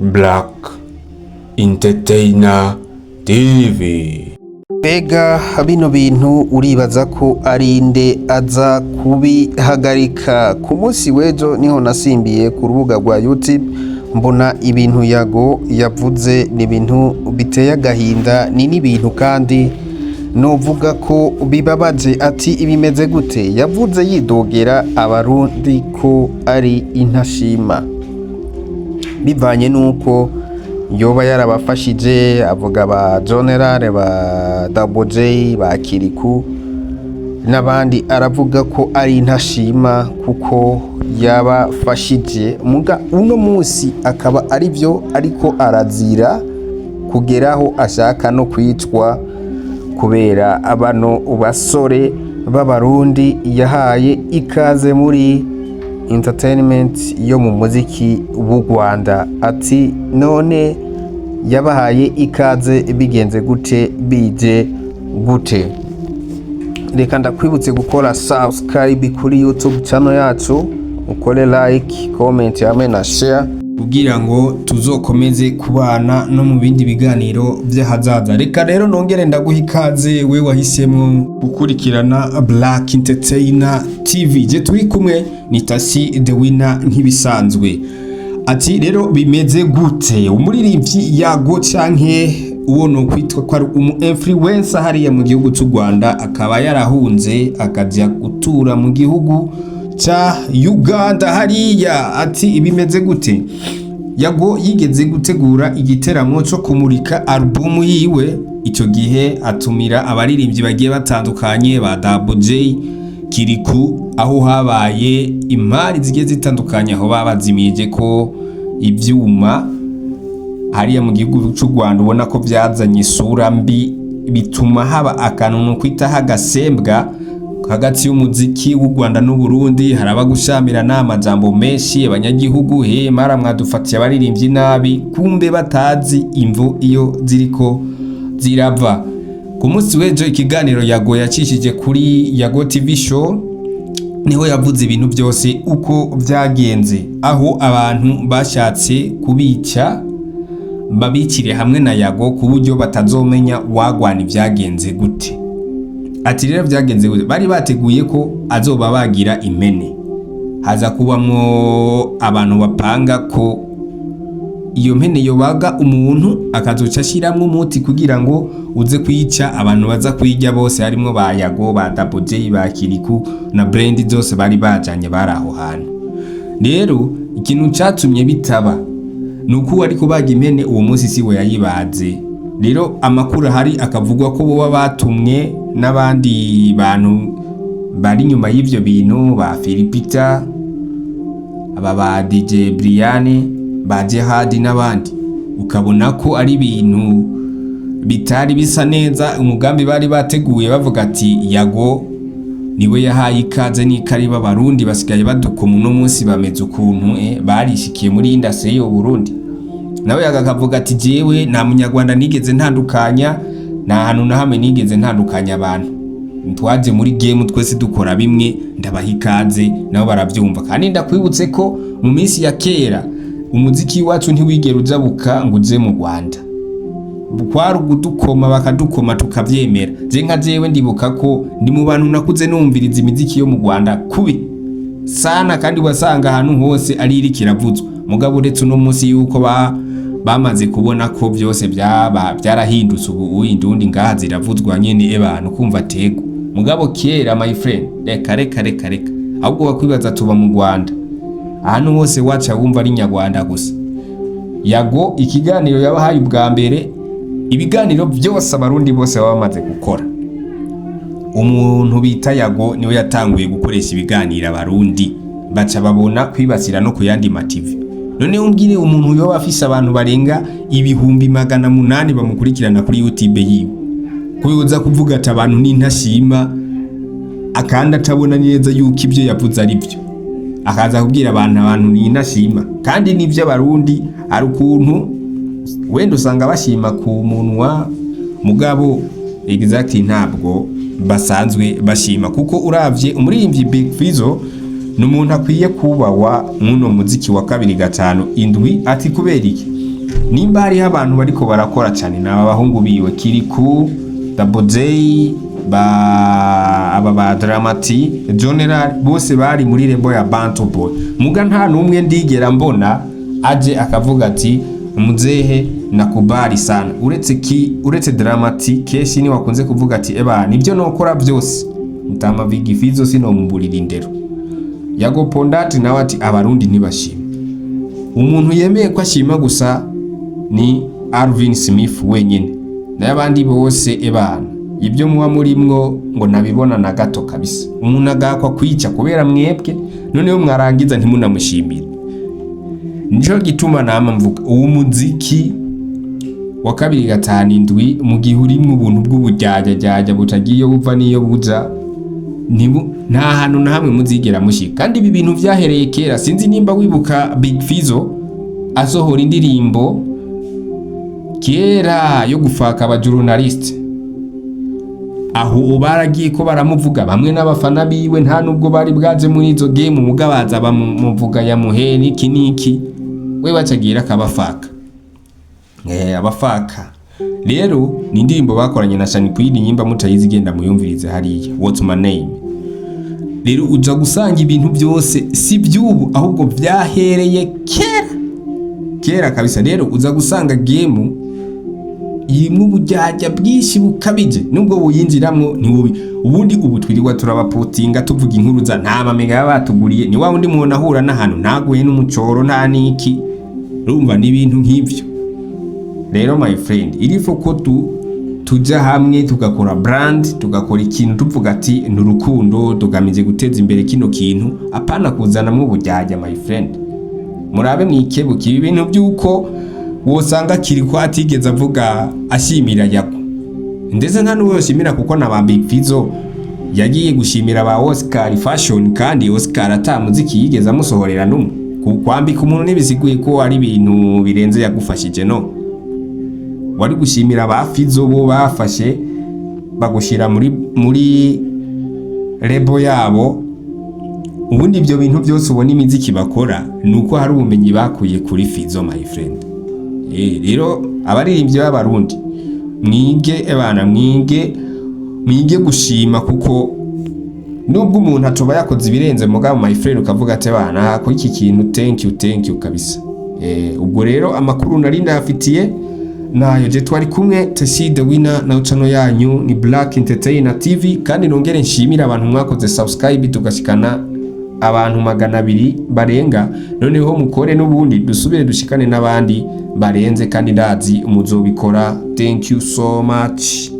Black Entertainer TV. Mbega bino bintu uribaza ko ari nde aza kubihagarika? Ku munsi w'ejo niho nasimbiye ku rubuga rwa YouTube, mbona ibintu Yago yavuze. Ni ibintu biteye agahinda, ni n'ibintu kandi novuga ko bibabaje. Ati ibimeze gute? Yavuze yidogera Abarundi ko ari intashima, bivanye n'uko yoba yarabafashije. Avuga ba General, ba Double J, ba Kiriku n'abandi. Aravuga ko ari intashima kuko yabafashije, muga uno munsi akaba ari byo ariko arazira kugeraho ashaka no kwicwa kubera abano basore b'Abarundi yahaye ikaze muri entertainment yo mu muziki w'u Rwanda. Ati none yabahaye ikaze bigenze gute, bije gute? Reka ndakwibutse gukora subscribe kuri YouTube channel yacu, ukore like, comment hamwe na share kugira ngo tuzokomeze kubana no mu bindi biganiro by'ahazaza. Reka rero nongere ndaguha ikaze, we wahisemo gukurikirana Black Entertainer TV. Je turi kumwe ni Tasi the Winner nk'ibisanzwe. Ati rero bimeze gute? Umuririmbyi Yago, canke uwo no kwitwa ko ari umu influencer hariya mu gihugu cy'u Rwanda, akaba yarahunze akajya gutura mu gihugu ca Uganda hariya. Ati ibimeze gute? Yago yigeze gutegura igiteramo cyo kumurika alubumu yiwe. Icyo gihe atumira abaririmbyi bagiye batandukanye, ba Double J, Kiriku, aho habaye imari zigiye zitandukanye, aho babazimije ko ivyuma hariya mu gihugu cy'u Rwanda. Ubona ko byazanye isura mbi, bituma haba akantu no kwita agasembwa hagati y'umuziki w'u Rwanda n'u Burundi. Haraba gushamirana, amajambo menshi, abanyagihugu he mara mwadufatiye abaririmbyi nabi, kumbe batazi imvo iyo ziriko zirava. Ku munsi w'ejo, ikiganiro Yago yacishije kuri Yago TV Show, niho yavuze ibintu byose uko byagenze, aho abantu bashatse kubica, babicire hamwe na Yago ku buryo batazomenya wagwana ibyagenze gute. Ati rero byagenze gute? Bari bateguye ko azoba bagira impene, haza kubamwo abantu bapanga ko iyo mpene yobaga umuntu, akazoca ashiramwo umuti kugira ngo uze kwica abantu baza kuyirya bose, harimwo ba Yago, ba Double J, ba Kiriku na brand zose bari bajanye bari aho hantu. Rero ikintu catumye bitaba ni uko uwo ari kubaga impene uwo munsi siwe yayibaze. Rero amakuru ahari akavugwa ko boba batumwe n'abandi bantu bari inyuma y'ivyo bintu, ba Filipita, aba ba DJ Brian, ba Jihad n'abandi. Ukabona ko ari ibintu bitari bisa neza. Umugambi bari bateguye bavuga ati Yago niwe yahaye ikaze n'ikariba, Abarundi basigaye badukoma uno munsi bameze ukuntu, barishikiye muri industry y'u Burundi. Nawe akavuga ati jewe nta Munyarwanda nigeze ntandukanya, nta hantu na hamwe nigeze ntandukanya abantu, twaje muri game twese dukora bimwe, ndabaha ikaze nabo baravyumva. Kandi ndakwibutse ko mu minsi ya kera umuziki wacu ntiwigera ujabuka ngo uze mu Rwanda, kwari ugudukoma, bakadukoma tukavyemera. Je nka jewe ndibuka ko ndi mu bantu nakuze numviriza imiziki yo mu Rwanda kubi sana, kandi wasanga ahantu hose ari iriko iravuzwa. Mugabo uretse uno munsi yuko bamaze kubona ko byose byaba byarahindutse, ubu indundi ngaha ziravuzwa nyene, abantu kumva tego. Mugabo kera, my friend, reka reka reka reka, ahubwo wakwibaza tuba mu Rwanda, ahantu hose waca wumva ari Nyarwanda gusa. Yago ikiganiro yabahaye ubwa mbere, ibiganiro byose Abarundi bose baba bamaze gukora, umuntu bita Yago niwe yatanguye gukoresha ibiganiro, Abarundi baca babona kwibasira no ku yandi ma TV. None umbwire umuntu yoba afise abantu barenga 800,000 bamukurikirana kuri YouTube yiwe, ko yoza kuvuga ati abantu n'intashima, akandi atabona neza yuko ibyo yavuze ari byo, akaza kubwira abantu abantu ni intashima? Kandi nibyo, Abarundi hari ukuntu wenda usanga bashima ku munwa, mugabo exactly ntabwo basanzwe bashima, kuko uravye umuririmbyi Big Fizzo ni umuntu akwiye kubahwa muno muziki wa 257. Ati kubera iki? Nimba hariho abantu bariko barakora cyane, ni aba bahungu biwe Kiriku, Double J, ba aba ba Dramati, General, bose bari muri label ya Bantu Boy. Muga nta numwe ndigera mbona aje akavuga ati: "Muzehe, nakubali sana." Uretse Dramati, keshi ni wakunze kuvuga ati: "Eba, nibyo nokora byose, mutama Big Fizzo sinomuburira indero." Yago Pondati nawe ati: "Abarundi ntibashima." Umuntu yemeye ko ashima gusa ni Alvin Smith wenyine, nayo abandi bose, ebana, ibyo muba murimwo ngo nabibona na gato kabisa. Umuntu agakwa kwica kubera mwebwe, noneho mwarangiza ntimunamushimire. Nico gituma nama mvuga uwo muziki wa 257, mu gihe urimwo ubuntu bw'uburyajyajyajya butagiye buva n'iyo buja, nta hantu na hamwe muzigera mushika. Kandi ibi bintu vyahereye kera. Sinzi nimba wibuka Big Fizzo asohora indirimbo kera yo gufaka abajournaliste. Aho baragiye ko baramuvuga bamwe n'abafana biwe, nta nubwo bari bwaje muri izo game, mugabaza bamuvuga ya muhe niki niki, we bacagira akabafaka. Abafaka rero ni indirimbo bakoranye na Shani Queen. Nyimba mutayizi, igenda muyumvirize hariya, "What's My Name". Rero uja gusanga ibintu byose si by'ubu, ahubwo byahereye kera kera kabisa. Rero uza gusanga game irimwo uburyarya bwinshi bukabije, nubwo buyinjiramwo ntibubi. Ubundi ubu twirirwa turabapotinga, tuvuga inkuru za nta mamega baba batuguriye. Ni wa wundi muntu ahura n'ahantu ntaguye n'umucoro nta niki, urumva n'ibintu nk'ivyo. Rero my friend, irifo ko tuja hamwe tugakora brand, tugakora ikintu tuvuga ati ni urukundo, tugamije guteza imbere kino kintu, apana kuzanamwo uburyarya. My friend, murabe mwikebuke. Ibi bintu by'uko wosanga Kiriko atigeze avuga ashimira Yago, ndetse nta n'uwo yoshimira, kuko na ba Big Fizzo yagiye gushimira ba Oscar Fashion, kandi Oscar ata muziki yigeze amusohorera n'umwe. Kwambika umuntu ntibisiguye ko ari ibintu birenze yagufashije. No wari gushimira ba Fizzo, bo bafashe bagushira muri label yabo. Ubundi ibyo bintu byose ubona imiziki bakora, ni uko hari ubumenyi bakuye kuri Fizzo, my friend. Rero abaririmbyi b'Abarundi, mwige ebana, mwige, mwige gushima, kuko nubwo umuntu atoba yakoze ibirenze, mugabo my friend ukavuga ati: "Bana, kuri iki kintu thank you, thank you kabisa." Ubwo rero amakuru nari ndayafitiye nayo. Je twari kumwe Tesi the Winner, na channel yanyu ni Black Entertainer TV. Kandi nongere nshimira abantu mwakoze subscribe, tugashikana abantu 200 barenga. Noneho mukore n'ubundi dusubire dushikane n'abandi barenze, kandi ndazi muzobikora. Thank you so much.